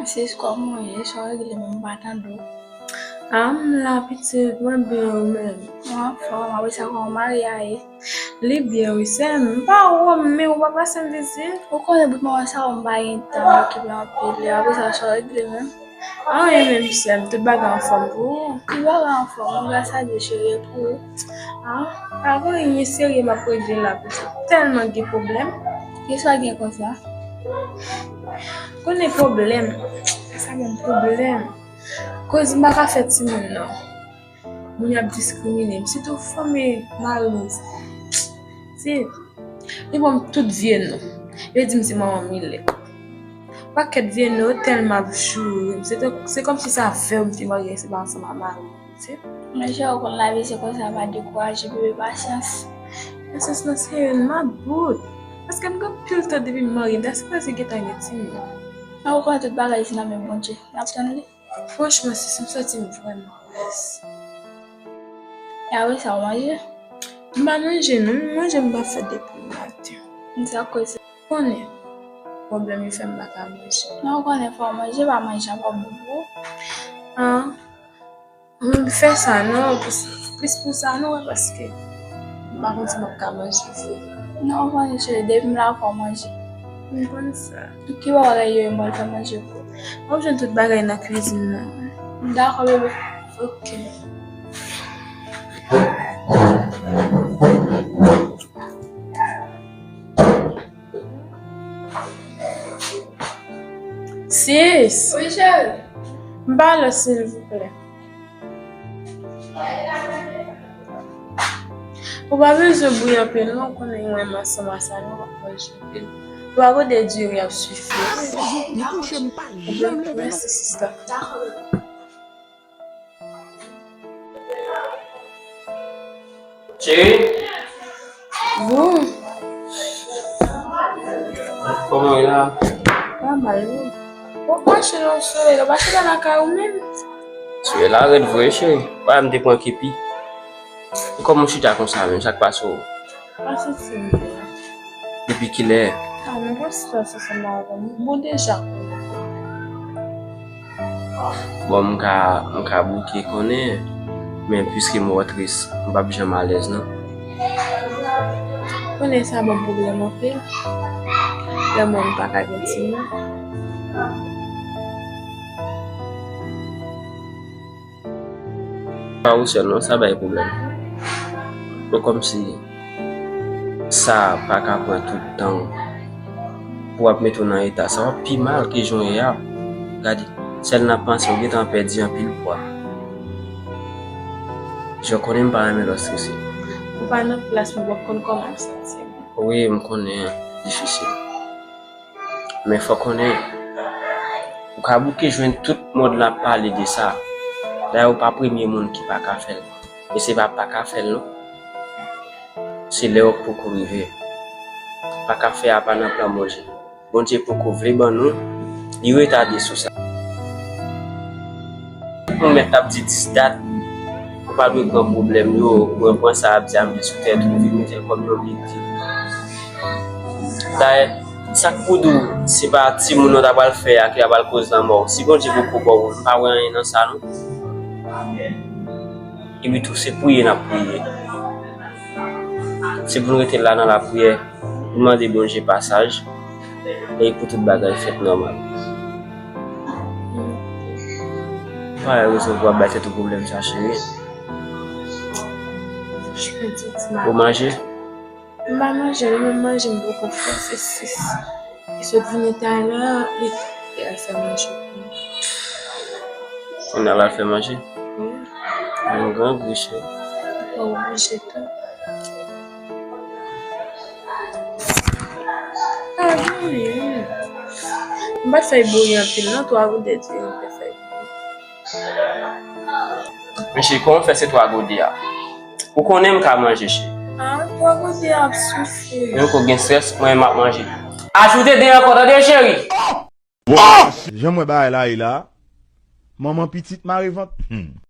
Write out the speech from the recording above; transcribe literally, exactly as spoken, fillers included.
Sis, kòman w ye? Sa w regle menm, m pa tande w. Ah, m la, pitit, mwen byen, ou menm? Mwen anfòm, apre sa, kòman mari a ye? Li byen, wi, sè m. M pa wè w, men ou pa pase m vizit. Ou konnen bout moman sa yo, m pa gen tan, m okipe anpil. E apre sa, sa w regle menm? Anyen menm, sè m, tout bagay anfòm pou ou? Tout bagay anfòm, wi, gras a Dye, cheri, e pou ou? Ah, pa gen anyen serye m ap regle la, pitit. Tèlman gen pwoblèm. Kisa gen konsa? Konnen pwoblèm. Sa ban m pwoblèm. Koz m pa ka fè timoun nan. Moun yo ap diskrimine m, sitou fanmi mari m. Se, yo ban m tout vye non. Yo di m se manman milèt. Pakèt vye non yo tèlman ap joure m. Se te, se kòmsi se avè yo m te marye, se pa ansanm ak mari m, se. Men cheri, ou konn lavi se konsa, pa dekouraje, bebe, pasyans. Pasyans nan se youn, m ap bout. Paske m gen anpil tan depi m marye, m ta sipoze gentan gen timoun. Men ou konnen tout bagay se nan men Bondye. N ap tann li. Franchman, sis, m santi m vrèman rès. E apre sa, ou manje? M pa manje, non. M manje, m pa fè depi maten. Sa koze. Konnen pwoblèm yo fè m pa ka manje. Non, ou konnen fò w manje, pa manje a pa bon pou ou. Ah. M fè sa, non. Plis, plis pou sa, non, paske m pa konn si m ap ka manje vre. Non, ou konnen, cheri, depi m la, fò w manje. M konn sa. Ki bò bagay yo ye, m pral fè manje pou ou. W ap jwenn tout bagay nan kwizin nan. Dakò, bebe. Ok. Sis! Wi, cheri. M pa lòs, silvouplè. Ou pa bezwen bouyi anpil non, ou konnen mwen menm ansanm a sa nou ap manje anpil. Twa gode diri ap sifi. Li kouche, m pa janm leve non. Mèsi, sista. Cheri? Bon. Kòman w ye la? Pa mal, non. Bon, mache nan solèy la, mache nan lakay ou menm. Solèy la rèd vre, cheri. Pa m te pran kepi. Kòman w chita konsa menm, sa k pase w? Pa santi m byen. Depi kilè? Ah, men bon, sitiyasyon sa m pa konn. Bon, deja. Bon, m ka, m ka bouke konnen, men piske m wè w tris, m p ap janm alèz, non. Konnen sa ban m pwoblèm anpil. Lè mwen m pa ka gen timoun. Pa ou sèl non, sa bay pwoblèm. E kòmsi sa pa ka pran tout tan w pou w ap mete w nan eta sa, w ap pi mal ke jan w ye a. Gade, sèl nan panse w gentan pèdi anpil pwa. Jan w konnen m pa renmen lè w strese. Ou pa nan plas mwen, w ap konn kòman m santi m. Wi, m konnen difisil. Men fò konnen, ou ka bouke jwenn tout mond lan ap pale de sa. Dayè, ou pa premye moun ki pa ka fè l. E se pa pa ka fè l, non. Se lè w poko rive. Pa ka fè a pa nan plan Bondye. Bondye poko vle ban nou, li retade sou sa. Ou mèt ap di dis dat, ou pa dwe pran pwoblèm yo, ou pran sa ap di ap di sou tèt ou, vin mete l kòm yon big deal. Dayè, sa k pou di w, se pa timoun ou ta pral fè a ki ta pral koz lanmò w. Si Bondye poko ba w, m pa wè anyen nan sa, non. Epi tou, se priye n ap priye. Se pou n rete la nan lapriyè, pou n mande Bondye pasaj, e pou tout bagay fèt nòmal. Pa gen rezon pou w ap bay tèt ou pwoblèm sa, cheri. Ou manje? M pa manje, li menm manje m poko fè, se sis. Li sot vini talè, li, li al fè manje pou mwen. Kounye a l al fè manje? Wi. Mwen grangou, cheri. Ou pa oblije tou. Ah, wi. M pa t fè l bouyi anpil, non, twa gode diri m te fè l bouyi. Mesye, kòman w fè se twa gode a? Ou konnen m ka manje, cheri. Ah, twa gode a ap sifi. Menm ke w gen strès, mwen m ap manje. Ajoute de ankò, tande, cheri. Jan m wè bagay la ye la, manman pitit mare vant. Hmm.